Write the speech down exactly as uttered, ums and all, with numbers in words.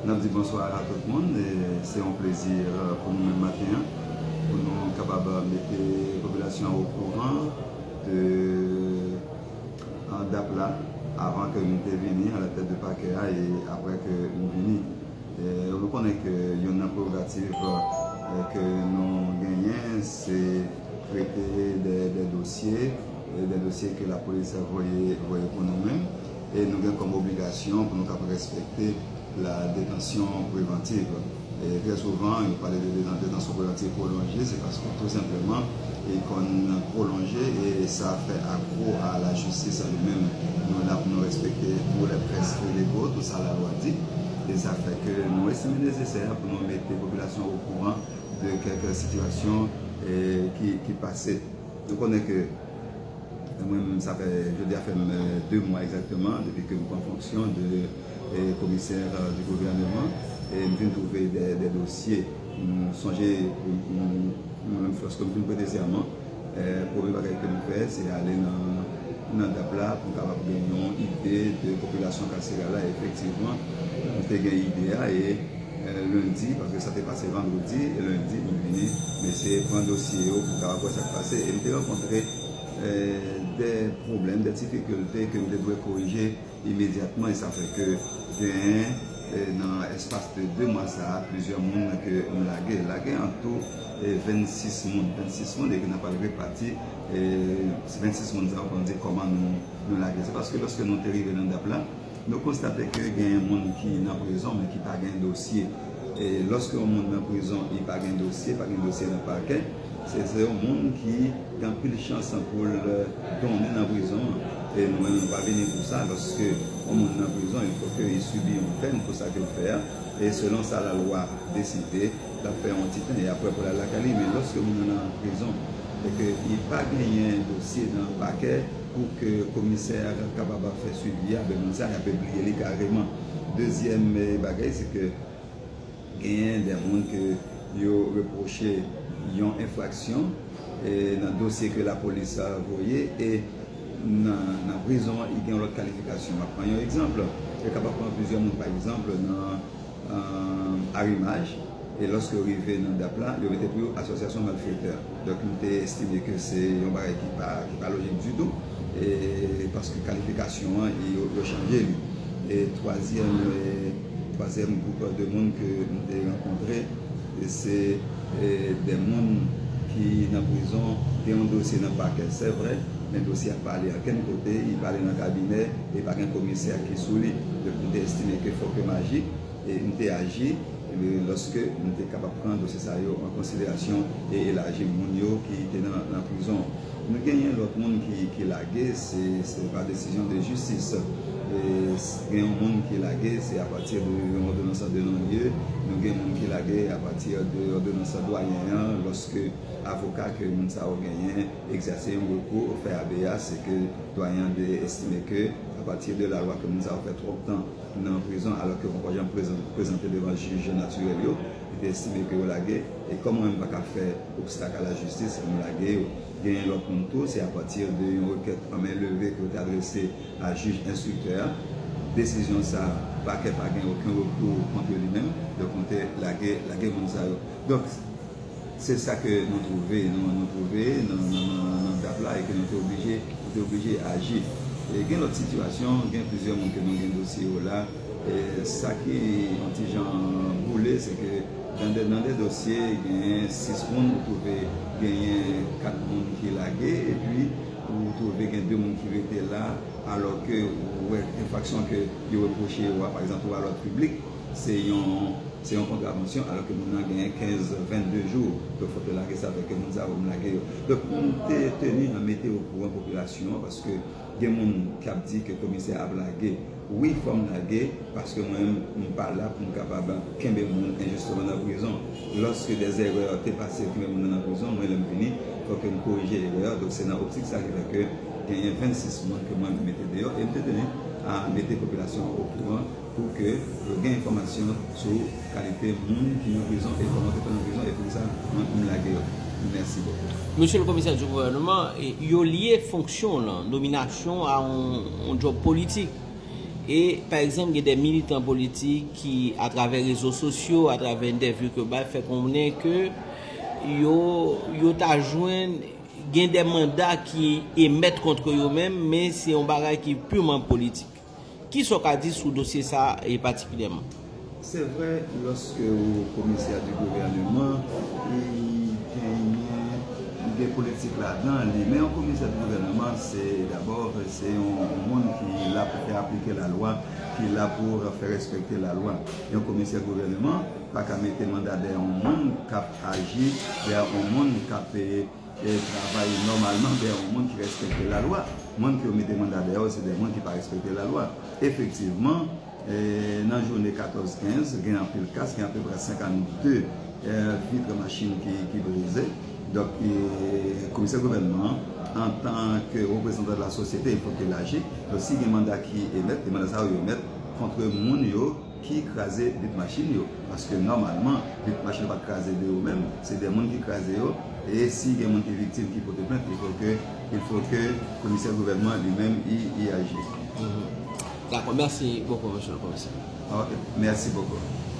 N ap di bonswa a tout moun. E se yon plezi pou nou menm maten an, pou nou kapab mete popilasyon an okouran de an, dap la, avan ke m te vini alatèt de pakè a e apre ke m vini. E nou konnen ke youn nan prerogativ, e, ke nou genyen, se trete de, de dosye, e de dosye ke lapolis voye, voye pou nou menm. E nou gen kòm obligasyon pou nou kapab respekte la détention préventive. E trè souvan, yo pale de detan-, détention préventive prolongée, se paske tou senpleman, li konn pwolonje e sa fè akwo a lajistis li menm. Nou la pou nou respekte tous les prescrits légaux, tout sa lalwa di. E sa fè ke nou estime nesesè pou nou mete popilasyon okouran de kèk sitiyasyon, e, ki, ki pase. Nou konnen ke, e, mwen menm, sa fè, jodi a fè m, e, de mwa egzakteman depi ke m pran fonksyon de, e, komisè, e, di gouvèneman, e m vin twouve de, de dosye. Nou sonje, pou, pou, nou menm, lòske m vin prete sèman, e, premye bagay ke m fè, se ale nan, nan dap la pou m kapab gen yon ide de popilasyon kaseral la. Efektivman, m te gen ide a, e, e, lendi, paske sa te pase vandredi, e lendi, nou vini, m eseye pran dosye yo pou kapab wè sa k pase. E m te rankontre, e, de pwoblèm, de difikilte ke m te dwe korije imedyatman, e sa fè ke genyen, e, nan espas de de mwa sa a, plizyè moun ke m lage. Lage an tou, e, vennsis moun. Vennsis moun, e ke n ap al repati, e, vennsis moun sa yo pou n di kòman nou, nou lage. Se paske lòske nou te rive nan dap la, nou konstate ke genyen moun ki nan prizon, men ki pa gen dosye. E lòske yon moun nan prizon, li pa gen dosye, pa gen dosye nan pakè, se, se yon moun ki gen anpil chans pou l donnen nan prizon an. E nou menm, nou pa vini pou sa. Lòske yon moun nan prizon, il faut que li sibi yon pèn pou sa ke l fè a. E selon sa lalwa deside, l ap fè yon ti tan, e apre pou l al lakay li. Men lòske moun nan nan prizon, e ke li pa genyen dosye nan pakè pou ke komisè a kapab ap fè swivi a, ben moun sa, y ap bliye li kareman. Dezyèm, e, bagay, se ke genyen de moun ke yo repwoche yon enfraksyon, e, nan dosye ke lapolis, a, voye, e nan, nan prizon an, li gen yon lòt kalifikasyon. M ap pran yon egzanp. Yo kapab pran plizyè moun, pa egzanp, nan, e, arimaj, e lòske yo rive nan dap la, yo mete pou yo asosyasyon malfetè. Donk, m te estime ke se yon bagay ki pa, ki pa lojik ditou, e paske kalifikasyon an, yo, yo chanje li. E twazyèm, e, twazyèm gwoup de moun ke m te rankontre, e se, e, de moun ki nan prizon, gen yon dosye nan pakè, se vre, men dosye a pa ale ankenn kote, li pa ale nan kabinè, e pa gen komisè ki sou li. Donk, m te estime ke fòk ke m aji, e m te aji, e lòske m te kapab pran dosye sa yo an konsiderasyon e elaji moun yo ki te nan, nan prizon. Nou genyen lòt moun ki, ki lage, se, se pa desizyon de jistis. E s-, gen yon moun ki lage, se apati de yon òdonans de non-lye. Nou gen moun ki lage apati de òdonans dwayen an, lòske avoka ke moun sa yo genyen egzèse yon rekou, fè habeas, e ke dwayen an te estime ke apati de lalwa ke moun sa yo fè twòp tan nan prizon, alò ke yo poko janm prezan-, prezante devan jij natirèl yo, li te estime ke yo lage, e kòm mwen menm m pa ka fè obstak a la jistis, m lage yo. Genyen lòt moun tou, se apati de yon rekèt an men leve ke yo te adrese a jij enstriktè a. Desizyon sa a, pakè pa gen okenn rekou kont li menm, donk nou te lage, lage moun sa yo. Donk, se sa ke nou twouve, nou, nou twouve nan, nan, nan, nan dap la e ke nou te oblije, nou te oblije aji. E gen lòt sitiyasyon, gen plizyè moun ke nou gen dosye yo la. E sa ki yon ti jan boule, se ke nan de, nan de dosye, genyen sis moun, ou twouve genyen kat moun ki lage, epi ou twouve gen de moun ki rete la, alò ke ou wè enfraksyon ke yo repwoche yo a, pa egzanp, ou a lòd piblik, se yon, se yon kontravansyon, alò ke moun nan genyen kenz, vennde jou, donk fòk yo lage sa, fè ke moun sa yo m lage yo. Donk, m te teni a mete okouran popilasyon an, paske gen moun k ap di ke komisè a ap lage. Wi, fò m lage, paske mwen menm, m pa la pou m kapab kenbe moun enjisteman nan prizon. Lòske dè zerè te pase, kenbe moun nan nan prizon, mwen, lè m vini, fòk ke m korije erè a. Donk, se nan optik sa ki fè ke genyen vennsis moun ke mwen mete deyò, e m te teni a mete popilasyon an okouran pou ke yo gen enfòmasyon sou kalite moun ki nan prizon e kòman yo te fè nan prizon e poukisa mwen m lage yo. Mèsi bokou. Monsieur le commissaire du gouvernement, e, yo lye fonksyon lan, nominasyon a yon, yon djòb politik. E, pa egzanp, gen de militan politik ki, atravè rezo sosyo, atravè entèvyou ke yo bay, fè konnen ke yo, yo ta jwenn, gen de manda ki emèt kont yo menm, men se yon bagay ki piman politik. Kisa w ka di sou dosye sa a, e patikilyèman? Se vre, lòske ou komisè di gouvèneman, li genyen, li gen politik ladan li. Men yon komisè di gouvèneman, se dabò, se yon moun ki la pou fè aplike lalwa, ki la pou fè respekte lalwa. Yon komisè gouvèneman pa ka mete manda dèyè yon moun k ap aji, dèyè yon moun k ap e, e travay nòmalman dèyè yon moun ki respekte lalwa. Moun ki yo mete manda dèyè yo, se de moun ki pa respekte lalwa. Efektivman, e, nan jounen katòz kenz, gen anpil kas, gen apeprè senkannde, e, vit machin ki, ki brize. Donk, e, komisè gouvènman an, antanke reprezantan de la sosyete, il faut qu'il agit. Donk, si gen manda ki emèt, e manda sa yo emèt kont moun yo ki kraze vit machin yo. Paske nòmalman, vit machin yo pa t kraze de yo menm, se de moun ki kraze yo. E si gen moun ki viktim ki pote plent, il faut que, il faut que komisè gouvènman li menm i, i aji. Dakò, mèsi bokou, mesye le komisè. Ok, mèsi bokou.